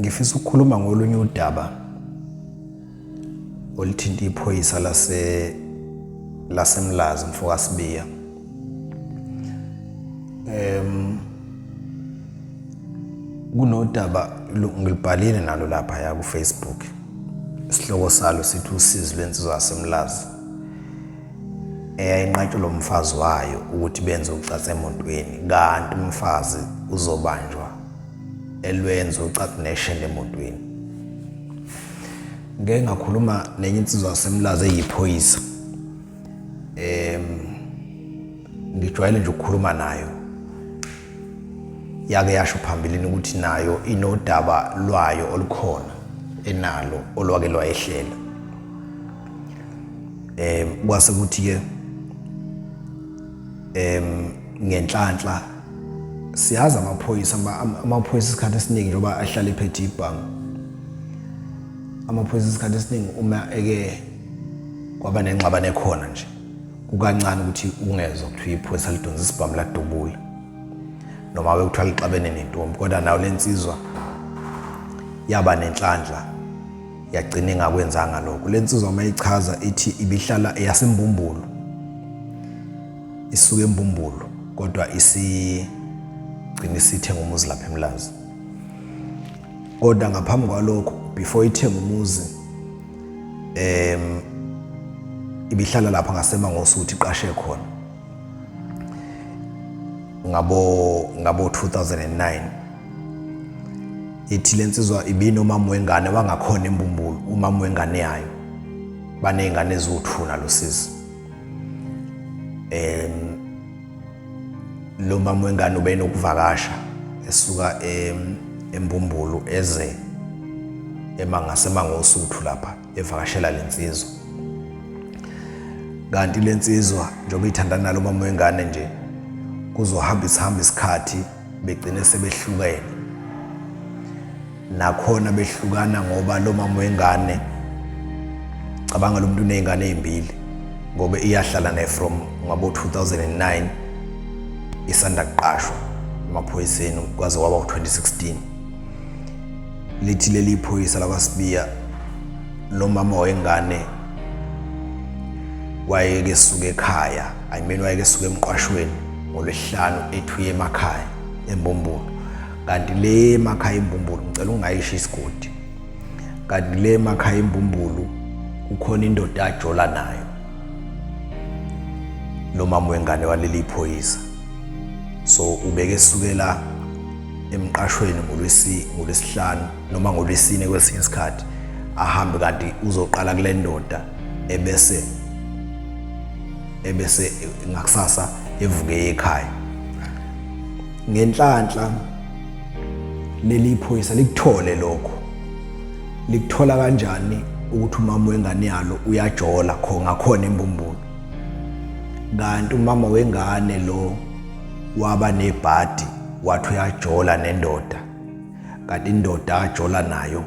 Ngifisa ukukhuluma ngolunye udaba oluthinta iphoyisa lase laseMlazi mfoka Sibiya. Kunodaba ngilibhalile nalo lapha ya ku Facebook. Isihloko salo sithi usizi lwensizwa yaseMlazi eyayinqatshelwa umfazi wayo ukuthi benze ucansi emotweni kanti umfazi uzobanjwa elwenza ucansi neshende emotweni. Ngeke ngakhuluma nenye insizwa yaseMlazi eyiphoyisa. Ngijwayele nje ukukhuluma nayo. Yake yasho phambilini ukuthi nayo inodaba lwayo olukhona enalo olwake lwayehlela. Kwase kuthi ke ngenhlanhla siyazi amaphoyisa, amaphoyisa isikhathi esiningi njengoba ahlala ephethe ibhangu, amaphoyisa isikhathi esiningi uma eke kwaba nengxabano ekhona nje kukancane ukuthi ungezwa kuthiwa iphoyisa lidonsa isibhamu ladubula noma bekuthiwa lixabene nentombi, kodwa nayo lensizwa yaba nenhlanhla yagcina ingakwenzanga lokho. Le nsizwa uma ichaza ithi ibihlala eyaseMbumbulu, isuka eMbumbulu kodwa isigcina isithenga umuzi lapha eMlazi. Kodwa ngaphambi kwalokho, before ithenga umuzi, ibihlala lapha ngaseMangosuthu iqashe khona ngabo 2009. Ithi lensizwa ibinomama wengane wangakhona eMbumbulu, umama wengane yayo, baney'ngane eziwu-2 nalo sisi. Lo mama wengane ubenokuvakasha esuka eMbumbulu eze ngaseMangosuthu lapha evakashela lensizwa. Kanti lensizwa njengoba ithandana nalo mama wengane nje, kuzohamba isihamba isikhathi begcine sebehlukene. Nakhona behlukana ngoba lo mama wengane, cabanga lo muntu uney'ngane ey'mbili ngoba iyahlala naye from ngabo 2009 isanda kuqashwa emaphoyiseni kwaze kwaba u-2016. Lithi leli phoyisa lakwaSibiya lo mama wengane wayeke esuka ekhaya, I mean wayeke esuka emqwashweni ngolwesihlanu ethuye emakhaya eMbumbulu. Kanti le emakhaya eMbumbulu, ngicela ungayisho isigodi, kanti le emakhaya eMbumbulu kukhona indoda ajola nayo lo mama wengane waleli phoyisa. So ubeke esukela emqashweni ngolwesihlanu noma ngolwesine kwesinye isikhathi ahambe, kanti uzoqala kule ndoda ebese ngakusasa evuke ekhaya. Ngenhlanhla leli phoyisa likuthole lokho. Likuthola kanjani ukuthi umama wengane yalo uyajola ngakhona eMbumbulu? Kanti umama wengane lo waba nebhadi wathi uyajola nendoda, kanti indoda ajola nayo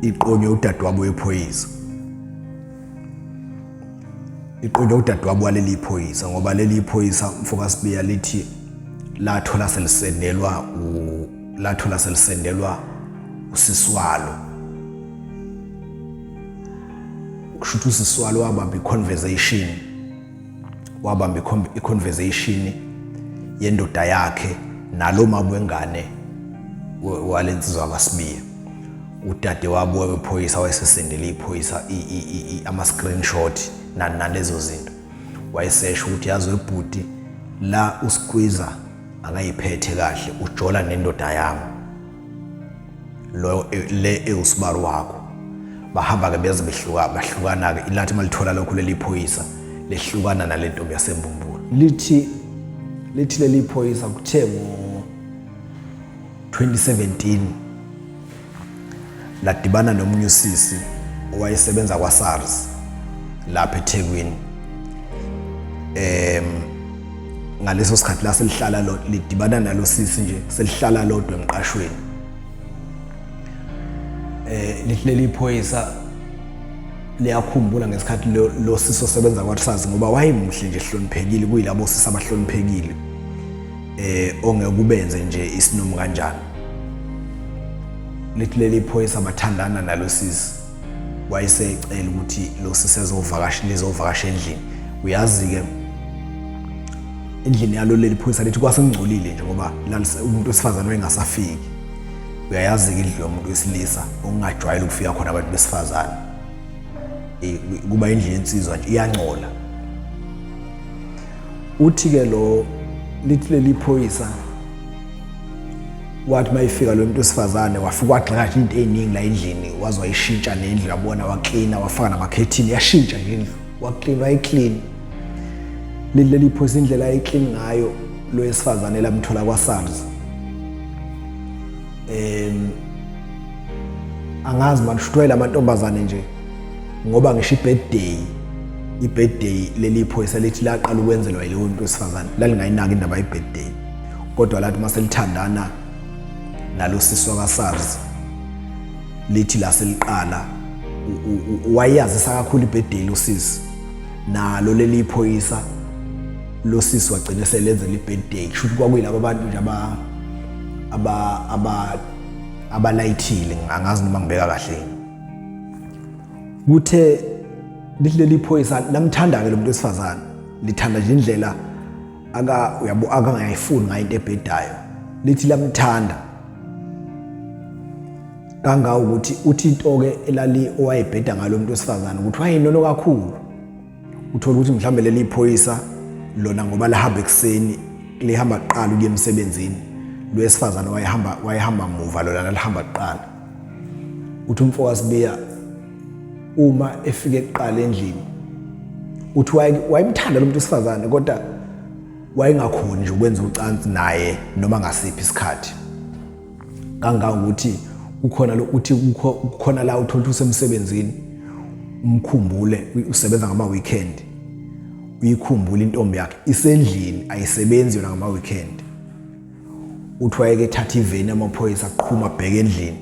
iqonywe udadewabo wephoyisa, iqonywe udadewabo waleli phoyisa, ngoba leli phoyisa mfoka Sibiya lithi lathola selisendelwa lathola selisendelwa usisi walo. Kusho ukuthi usisi walo wabamba i-conversation, wabamba i-conversation yendoda yakhe nalo mama wengane walensizwa kaSibiya. Udade wabo wephoyisa wayesesendele iphoyisa ama-screenshot nalezo zinto, wayesesho ukuthi yazi webhuti la uSqueezer akayiphethe kahle, ujola nendoda yami lo le ewusibaru wakho. Bahamba ke beze behluka, bahlukana ke. Ilathi malithola lokho leli phoyisa lehlukana nale ntombi yaseMbumbulu. Lithi leli phoyisa kuthe ngo 2017 ladibana nomunye usisi owayesebenza kwa-SARS lapha eThekwini. Ngaleso sikhathi la selihlala lo lidibana nalo sisi nje selihlala lodwa emqashweni. Lithi leli phoyisa liyakhumbula ngesikhathi lo sisi osebenza kwa-SARS, ngoba wayemuhle nje ehloniphekile, kuyilabo sisi abahloniphekile ongeke ubenze nje isinomu kanjani. Lithi leli phoyisa bathandana nalo sisi, wayesecela ukuthi lo sisi ezovakasha, lizovakasha endlini. Uyazi-ke endlini yalo leli phoyisa lithi kwasengcolile nje ngoba umuntu wesifazane wayengasafiki. Uyayazi-ke indlu yomuntu wesilisa okungajwayele ukufika khona abantu besifazane, kuba indlu yensizwa nje iyangcola. Uthi-ke lo lithi leli phoyisa wathi uma ifika lo muntu wesifazane wafika wagxeka nje into ey'ningi la endlini, waze wayishintsha nendlu yabona, waklina, wafaka namakhethini, yashintsha nje indlu, waklina, wayiklina. Leli phoyisa indlela ayiklini ngayo lo wesifazane lamthola kwa-SARS. Angazi manje shuthi amantombazane nje ngoba ngisho i-birthday, i-birthday leli phoyisa lithi laqala ukwenzelwa yileyo muntu wesifazane, lalingayinaki indaba ye-birthday, kodwa lathi uma selithandana nalo sisi waka-SARS lithi la seliqala wayazisa kakhulu i-birthday losisi, nalo leli phoyisa lo sisi wagcina selenzela i-birthday. Kusho ukuthi kwakuyilabo abantu nje abalayithile, angazi noma ngibeka kahle. Kuthe lithi leli phoyisa lamthanda-ke lo muntu wesifazane, lithanda nje indlela aka uyabo akangayifuni ngayo into ebhedayo, lithi lamthanda kangawukuthi uthi into-ke elali owayebheda ngalo muntu wesifazane ukuthi wayenono kakhulu. Uthola ukuthi mhlawumbe leli phoyisa lona ngoba lahamba ekuseni, lihamba kuqala ukuya emsebenzini, lwesifazane wayehamba muva, lona lalihamba kuqala. Uthi umfokaSibiya uma efike kuqala endlini, uthi wayemthanda lo muntu wesifazane, kodwa wayengakhoni nje ukwenza ucansi naye noma ngasiphi isikhathi, kangangokuthi kukhona lo uthi kukhona la uthola ukuthi usemsebenzini, umkhumbule usebenza ngama weekend, uyikhumbule intombi yakhe isendlini ayisebenzi yona ngama weekend. Uthi wayeke ethatha iveni amaphoyisa aqhuma abheke endlini,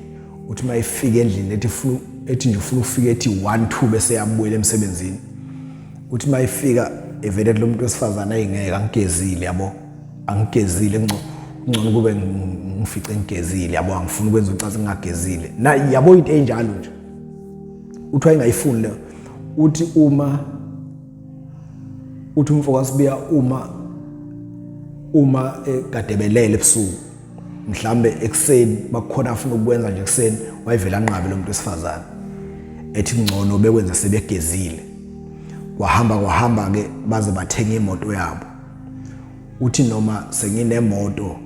uthi uma efika endlini ethi ufuna ethi nje ufuna ukufika ethi 1 2 bese yabuyela emsebenzini. Uthi uma efika evele lo muntu wesifazane ayingeke angigezile yabo, angigezile, ngcono kube ngifice ngigezile yabo, angifuni ukwenza ucansi ngingagezile na yabo, into enjalo nje. Uthi wayengayifuni leyo. Uthi uma uthi umfokaSibiya uma kadebelele ebusuku mhlambe ekuseni bakukhona afuna ukwenza nje ekuseni, wayevela anqabe lo muntu wesifazane ethi ngcono bekwenza sebegezile. Kwahamba kwahamba ke baze bathenga imoto yabo. Uthi noma senginemoto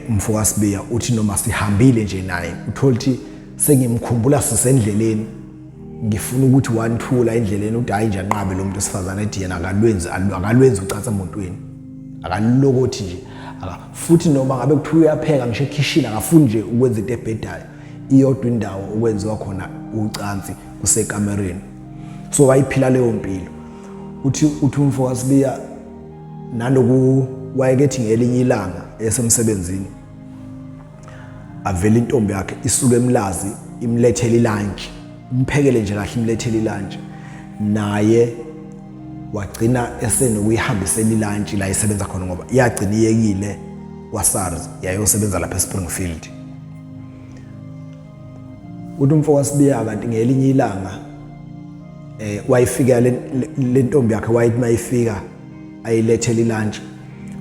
umfokaSibiya uthi noma sihambile nje naye, uthola ukuthi sengimkhumbula sisendleleni, ngifuna ukuthi wanthula endleleni, uthi hayi nje anqabe lo muntu wesifazane ethi yena akalwenzi ucansi emotweni, akalokothi nje, futhi noma ngabe kuthiwa uyapheka ngisho ekhishini akafuni nje ukwenza into ebhedayo, iyodwa indawo okwenziwa khona ucansi kusekamereni. So wayiphila leyo mpilo. Uthi umfokaSibiya naloku wayekethi ngelinye ilanga esemsebenzini avela intombi yakhe isuke eMlazi imlethele ilunch, imphekele nje kahle imlethele ilunch, naye wagcina esenokuyihambisela ilunch la isebenza khona ngoba yagcina iyekile kwaSARS yayosebenza lapha eSpringfield. Uthi umfokaSibiya kanti ngelinye ilanga wayifika le ntombi yakhe, wayithi mayifika ayilethele ilunch.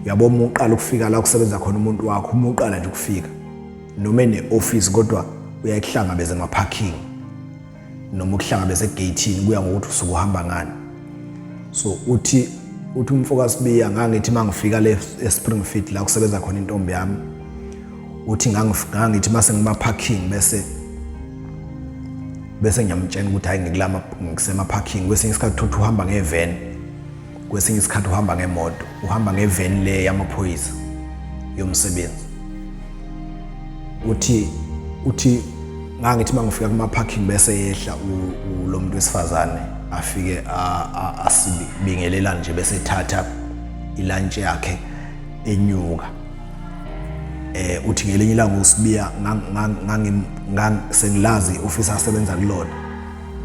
Uyabo uma uqala ukufika la kusebenza khona umuntu wakho, uma uqala nje ukufika noma ene-office kodwa uyakuhlangabeza ema-parking noma ukuhlangabeza egeyithini, kuya ngokuthi usuke uhamba ngani. So uthi umfokaSibiya ngangithi uma ngifika le eSpringfield la kusebenza khona intombi yami, uthi ngangithi mase ngima-parking bese ngiyamtshela ukuthi hayi ngikulama ngisema-parking. Kwesinye isikhathi uthi uhamba ngeveni, kwesinye isikhathi uhamba ngemoto, uhamba ngeveni le yamaphoyisa yomsebenzi. Uthi ngangithi mangifika kuma parking bese yehla lo muntu wesifazane afike asibingelela nje bese ethatha ilunch yakhe enyuka. Uthi ngelinye ilanga uSibiya sengilazi i-office asebenza kulona,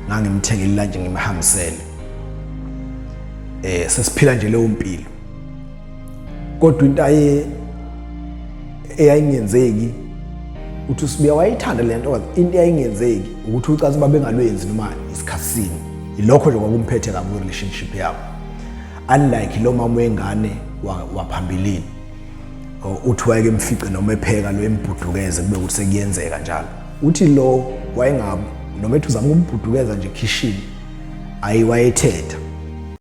ngangimthengele ilunch ngimhambisele. Sesiphila nje leyo mpilo, kodwa into aye eyayingenzeki Uthi uSibiya wayithanda le nto, into yayingenzeki ukuthi ucansi babengalwenzi noma isikhathi sini. Ilokho nje kwakumphethe kabi kwi-relationship yabo, unlike lo mama wengane waphambilini. Uthi wayeke emfice noma epheka lo embhudukeze, kube ukuthi sekuyenzeka njalo. Uthi lo wayengabi noma ethi uzama ukumbhudukeza nje ekhishini, ayi, wayethetha.